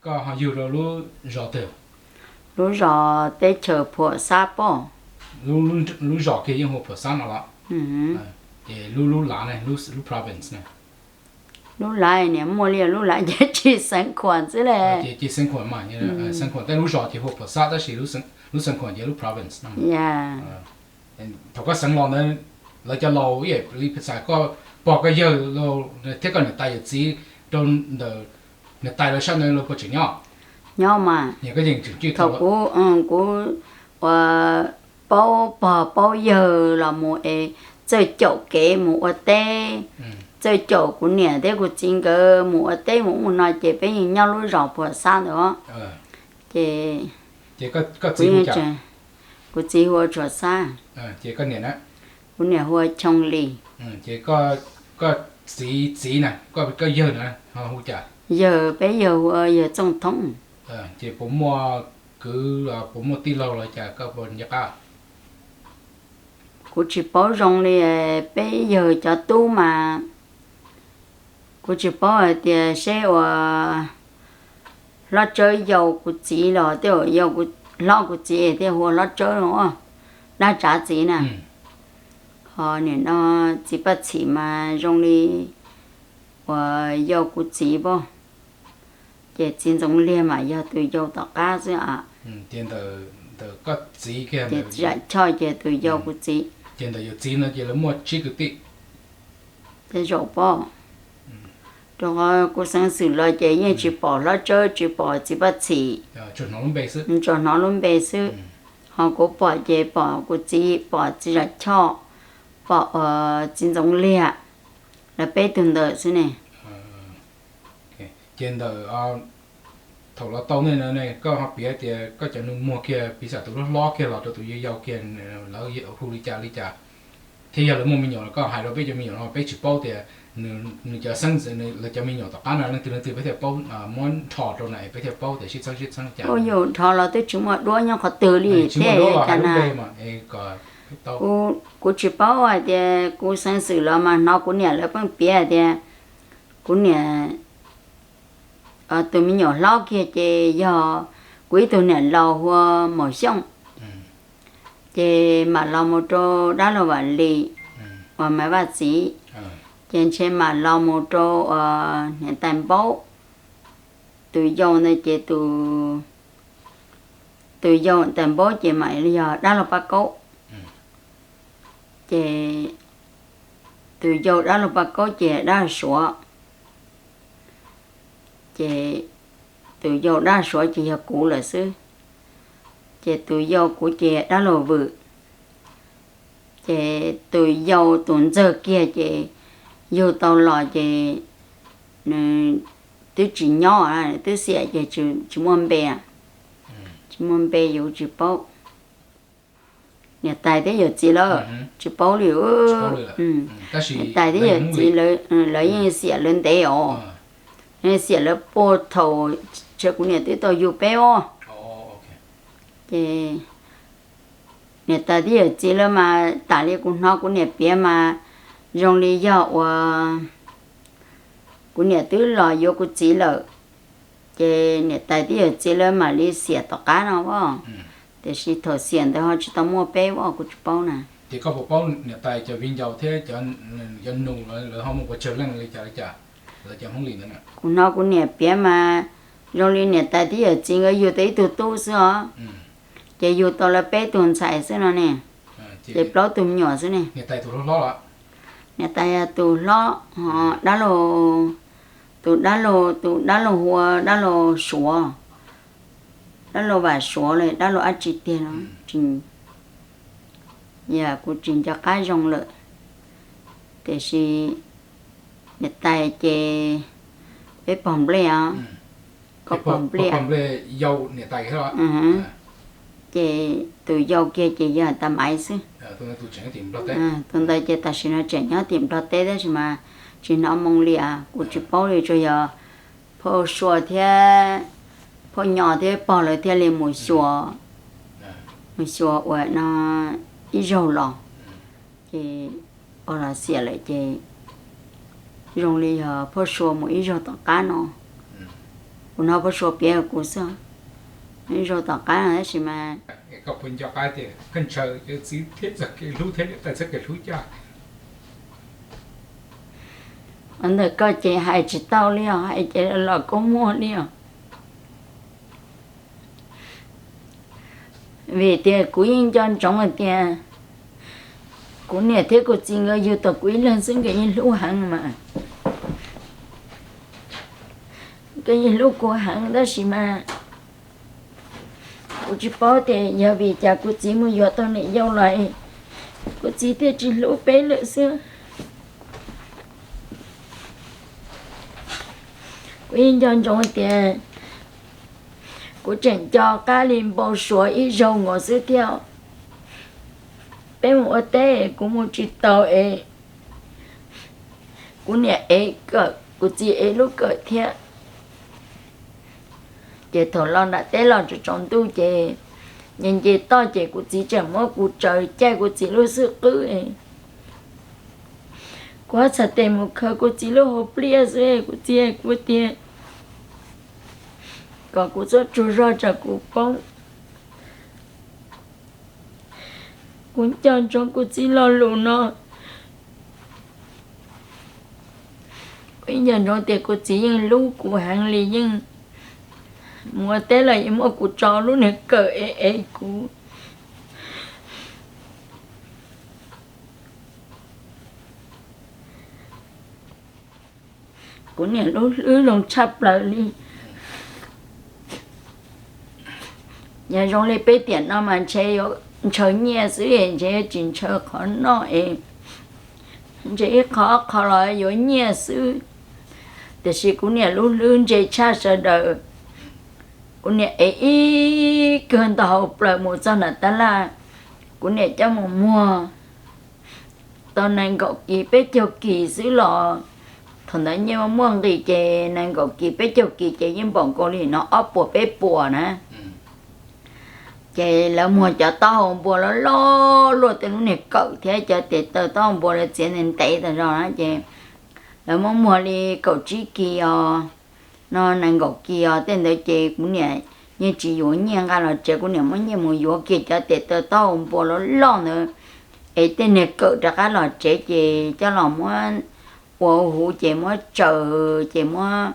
Koj ho yug rau lub zos twg? Lub zos teb chaws Phuam Xab poj. Lub zos kiag yeej hu Phuam Xab no los? Ces lub, lub lav ne, lub province ne? Lub lav niam muaj li lub lav ces tsis xeev khuam xwb le. Ces xeev khuam mas, xeev khuam tej lub zos ces hu Phuam Xab tab sis lub xeev khuam ces lub province no. Thaum koj xeev los ntawd, lawv cov laus li phas xas koj pog koj yawg thiab koj niam tais yawm txiv rau ntawm niam tais lawv sab ntawd lawv puas tseem nyob? Nyob mas. Thaum kuv, kuv ua paub pog paub yawg los mus es txawj caum kev mus ua teb, txawj caum kuv niam thiab kuv txiv nkawd mus ua teb mus ub mus no ces peb yeej nyob lub zos Phuam Xab ntawd. Ces kuv txiv hu ua Tsuas Xab, kuv niam hu ua Choo Lis. Ces koj txiv txiv na, koj yawg na, hu cas? Yawg, peb yawg hu ua yawg Txooj Thoob. Ces puas muaj kwv, puas muaj tij laug los cas koj puas nco qab? Kuv tsis paub zoo li, peb yawg cov tub mas kuv tsis paub hais tias seb ua Hlob Tsawb yau kuv txiv los tej zaum yau, hlob kuv txiv thiaj hu ua Hlob Tsawb no, Dab Tsav txiv na. Ho nim no txiv Paj Txhim mas zoo li uas yau kuv txiv pab, ces txiv Ntxoov Liag mas yog tus yau tom qab xwb a. Ces txiv Zam Choj ces tus yau kuv txiv. Ces ntawm yawm txiv no ces lawv muaj tsib kwv tij. Tej zaum pab, rau qhov kuv xeev xwm los ces yeej tsis pom Hlob Tsawb, tsis pom txiv Paj Txhim, tsuas hnov lub npe xwb. Ho kuv pom ces pom kuv txiv, pom txiv Zam Choj, pom txiv Ntxoov Liag, lawv peb tug ntawd xwb ne. Ces ntawm thaum los tau nej no ne, koj ho piav tias koj cov nus muag kiag piv xam tus hlob hlob kiag los rau tus yau yau kiag, lawv hu li cas li cas, thiab yog lawv muaj me nyuam los koj hais rau peb cov me nyuam no peb tsis paub tias nws cov xeeb, lawv cov me nyuam tom qab no leej twg leej twg peb thiaj paub, muab nrho rau na peb thiaj paub tias sib txheeb sib txheeb li cas. Ua yus nrho los twb tsis muaj duab nyob qhov twg li thiab cas na. Kuv tsis paub hais tias kuv xeev xwm los mas hnov kuv niam lawv pheej piav hais tias kuv niam tus me nyuam hlob kiag ces yog kuv ib tug niam laus hu ua Maum Xyooj, ces mam los mus rau dab laug Vam Lis uas Maiv Vaj txiv, ces ntshe mam los mus rau uas niam tais Npaub, tus yau ntawd ces tus yau tais Npaub ces mam li yog dab laug Paj Kaub, ces tus yau dab laug Paj Kaub ces dab laug Suav, ces tus yau dab laug Suav ces yog kuv lawm xwb, ces tus yau kuv ces dab laug Vwm, ces tus yau tus ntxawg kiag ces yug tau los ces nws twb tsis nyob, twb xiam ces tsis muaj npe, tsis muaj npe yus tsis paub. Niam tais thiab yawm txiv lawv tsis paub li. Niam tais thiab yawm txiv lawv yeej xiam lawv ntev os, xiam lawv puag thaum ntshe kuv niam twb tau yug peb os. Ces niam tais thiab yawm txiv lawv mas tas li kuv hnov kuv niam piav mas zoo li yog uas kuv niam twb los yuav kuv txiv lawm, ces niam tais thiab yawm txiv lawv mam li xiam tom qab no os. Tiam sis thaum xiam ntawd ho tsis tau muaj peb os, kuv tsis paub na. Ces koj puas paub niam tais cov viv ncaus thiab cov nus lawv ho muaj pes tsawg leej li cas li cas, lawv cov Hmoob Lis ntawd? Kuv hnov kuv niam piav mas zoo li niam tais thiab yawm txiv nkawd yug tau ib tug tub xwb os, ces yug tau lawv peb tug ntxhais xwb no ne, ces plaub tug me nyuam xwb ne. Niam tais yog tus hlob, ho dab laug, tus dab laug, tus dab laug hu ua dab laug Suav, dab laug Vam Suav los dab laug dab tsi tiag no, yog kuv tsis nco qab zoo lawm. Tiam sis niam tais ces peb pog nplej os, koj pog nplej, ces tus yau kiag ces yog tas Maiv xwb. Tus ntawd ces tam sim no tseem nyob tim Nplog teb tab sis mas tsis hnov moo li as, kuv tsis paub li, tsuas yog phauj Sua thiab phauj Nyo thiab pog lawv thiaj li mus xyuas, mus xyuas ua no ib zaug los, ces pog los xiam lawm ces zoo li yog phauj Sua mus ib zaug tom qab no, Kuv hnov puas suav piav kuv xwb. Zaum tom qab no tab sis mas koj puas nco qab tias koj ntshaw cov txiv thiab txoj kev hlub thiab niam tais txoj kev hlub coj? Ntawm koj ces hais tsis tau li os, hais ces los kua muag li os. Vim tias kuv yeej nco ntsoov hais tias kuv niam thiab kuv txiv nkawd yug tau kuv ib leeg xwb nkawd yeej hlub heev mas. Nkawd yeej hlub kuv heev tab sis mas kuv tsis paub tias yog vim cas kuv txiv mus yuav tau niam yau los kuv txiv thiaj tsis hlub peb lawm xwb. Kuv yeej nco ntsoov tias kuv tseem nco qab li npau suav ib zaug nkaus xwb thiab. Peb mus ua teb kuv mus tsis tau es kuv niam ev kawm, kuv txiv ev lub kawm thiab. Ces thaum los nram teb los tsaus ntuj ces nce nce toj ces kuv txiv tseem muab kuv tsaws caij kuv txiv lub xub qwb. Kuv txhais tes mus khaws kuv txiv lub hauv pliaj xwb, kuv txiv, kuv tias kom kuv txhob tsaug zog tsam kuv poob. Kuv nco ntsoov kuv txiv lo lus no. Kuv nco ntsoov tias kuv txiv yeej hlub kuv heev li, yeej mus ua teb los yeej muab kuv tso lub niag kawm ev ev kuv. Kuv niam lub hlwb zoo tshaj plaws li. Yog zoo li peb tiam no mas ntshe yuav ntshaw nyiaj xwb es ntshe yuav tsis ntshaw qhov noj es ntshe ib qho ob qho los yuav nyiaj xwb. Tiam sis kuv niam lub hlwb ntse tshaj sawv daws. Kuv niam ev ib kawg ntau hauv plaws mus txog nram tab laj, kuv niam coj mus muag tau nees nkaum kis peb caug kis xwb los thaum ntawd nyiaj muaj nqis ces nees nkaum kis peb caug kis ces yeej npaum nkaus li no ob puas peb puas na. Ces lawv muag cov taub hau npua loj loj luaj tej lub niag kawm thiab cov tes taw taub hau npua lawv txiav ntev ntev tas zog na ces lawv muab muag li kaum tsib kis os, no nees nkaum kis os tej ntawd ces kuv niam yeej tsis yuav nyiaj nqa los tsev, kuv niam muab nyiaj mus yuav kiag cov tes taw taub hau npua loj loj ntawd es tej niag kawm rov qab los tsev ces coj los muab ua huv ces muab tsaws ces muab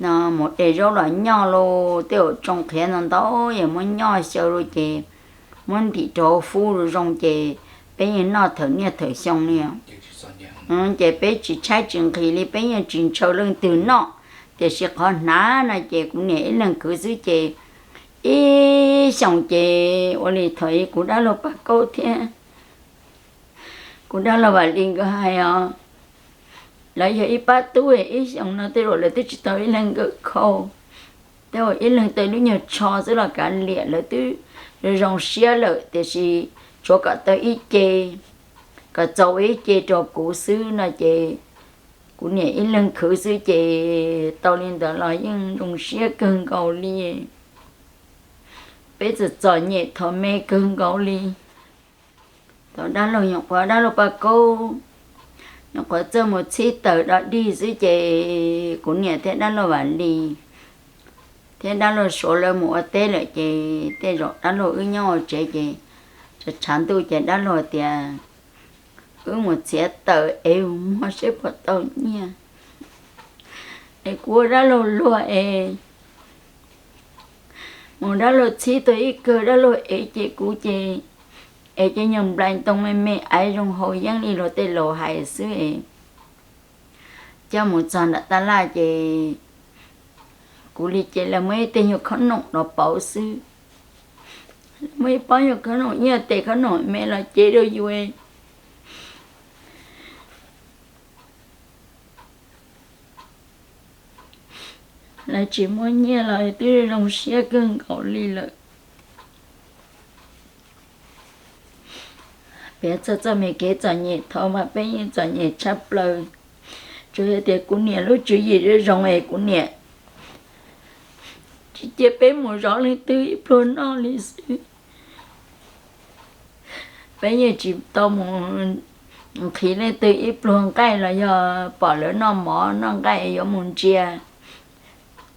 no mus de zaub los nyoj lauj, tej zaum tsoo qhiav ntau ntau es muab nyoj xyaw lauj ces muab ntim rau hauv fub zoo ces peb yeej noj thawm niaj thawm xyoo li. Ces peb tsis tshaib tsis nqhis li, peb yeej tsis ntshaw leej twg noj. Tiam sis qhov hnav no ces kuv niam ib leeg khwv xwb ces ib xyoos ces ua li thaum kuv dab laug Paj Kaub thiab kuv dab laug Vam Lis nkawd hais os, lawv yog ib pab tub ib xyoos no tej zaum lawv twb tsis tau ib leeg nkawm khau, tej zaum ib leeg tau lub nyuag tsho xwb los kav liam lawv twb zoo zoo siab lawm, tiam sis tsuav kom tau ib ce, kom txaus ib ce rau kuv xwb no ces kuv niam ib leeg khwv xwb ces tau li ntawd los yeej zoo siab kawg nkaus li. Peb txom txom nyem thov me kawg nkaus li. Thaum dab laug nyuam qhuav, dab laug Paj Kaub nyuam qhuav txawj mus txhib taws do dig xwb ces kuv niam thiab dab laug Vam Lis thiab dab laug Suav lawv mus ua teb lawm ces tej zaum dab laug wb nyob hauv tsev ces tshav tshav ntuj ces dab laug tias wb mus txiav taws es muag seb puas tau nyiaj es kuv ua dab laug luag es mus dab laug txhib tau ib kawg dab laug ev ces kuv ces es ces nyuag nplais ntoo me me aiv zoo haus yeeb li luag tej laus hais xwb es coj mus txog nram tab laj ces kuv li ces lawv muab ib teg nyuag khob noom los pauv xwb. Muab ib pob nyuag khob noom, nyiaj tes khob noom me los cev rau yus. Lawv tsis muab nyiaj los twb zoo siab kawg nkaus li lawm. Piav txog txoj me kev txom nyem thaud mas peb yeej txom nyem tshaj plaws. Tsuas yog tias kuv niam lub tswv yim zoo zoo es kuv niam tsis cia peb mus zov leej twg ib pluag noj li xwb. Peb yeej tsis tau mus nqhis leej twg ib pluag nqaij los yog pom lawv noj mov noj nqaij yuav mus ntsia.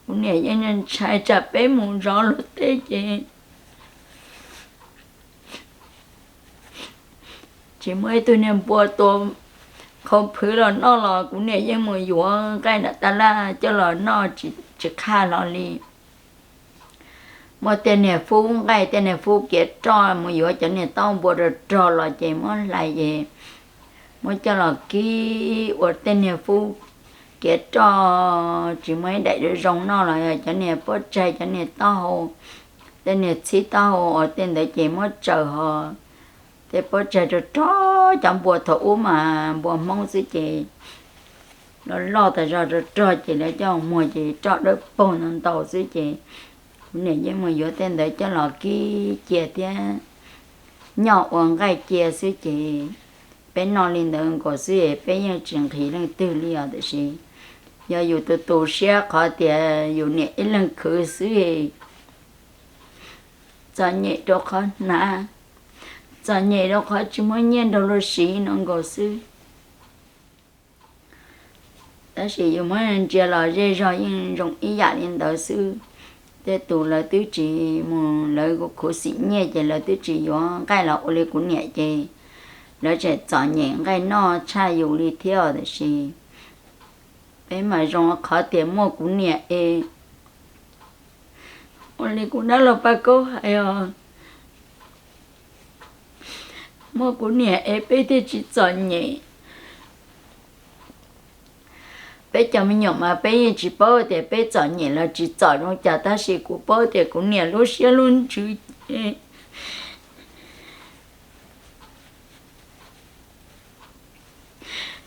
Kuv niam yeej ntshai tsam peb mus zov luag teb ces tsis muaj ib tug niag npua tua qhau phwv los noj los kuv niam yeej mus yuav nqaij nram tab laj coj los noj tsis qhaj hlo li. Muaj tej niag fub nqaij tej niag fub kiav roj mus yuav cov niag taub npua rog rog los ces muab hlais ces muab coj los kib ua tej niag fub kiav roj tsis muaj ib daim zoo noj los yog cov niag pob tsaig cov niag taub hau, tej niag txhib taub hau uas tej ntawd ces muab tsaws ho tej pob tsaig rog rog cov npua thaum ub mas npua Hmoob xwb ces loj loj tas zog rog rog ces lawv coj muag ces roj dawb paug ntau ntau xwb ces kuv niam yeej mus yuav tej ntawd coj los kib cia thiab nyoj ua nqaij cia xwb ces peb noj li ntawd nkaus xwb es peb yeej tsis nqhis leej twg li os. Tiam sis yog yus tus tu siab qhov tias yus niam ib leeg khwv xwb, txom nyem rau qhov hnav, txom nyem rau qhov tsis muaj nyiaj nrog luag siv no nkaus xwb. Tab sis yus muab ntsia los zej zog yeej zoo ib yam li ntawd xwb. Tej tus lawv twb tsis mus, lawv khuv xim nyiaj ces lawv twb tsis yuav nqaij los ua li kuv niam ces lawv tseem txom nyem nqaij noj tshaj yus li thiab. Tiam sis peb mas zoo qhov tias muaj kuv niam es ua li kuv dab laug Paj Kaub hais os, muaj kuv niam es peb thiaj tsis txom nyem. Peb cov me nyuam mas peb yeej tsis paub tias peb txom nyem los tsis txom zoo cas, tab sis kuv paub tias kuv niam lub siab lub ntsws ces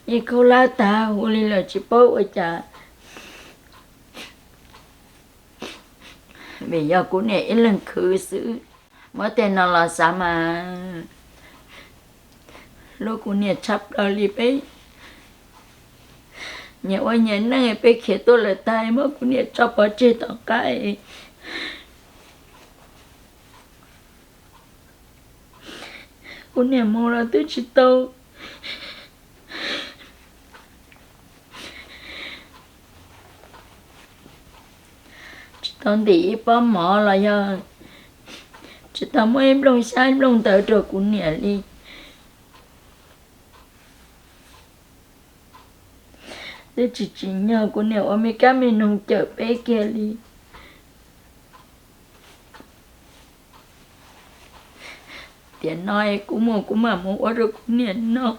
yeej khaub hlab tag huv li lawm tsis paub ua cas. Vim yog kuv niam ib leeg khwv xwb. Muab tej no los xav mas hlub kuv niam tshaj plaws li. Peb nyias ua nyias neej, peb khiav tuaj lawm tag muab kuv niam tso pov tseg tom qab. Kuv niam mus los twb tsis tau, tsis tau ntim ib pob mov los yog tsis tau muab ib nplooj xyab ib nplooj ntawv rau kuv niam li. Twb tsis tsim nyog kuv niam ua me kab me noog cawm peb kiag li. Tiam no es kuv mus kuv mam mus ua rau kuv niam noj.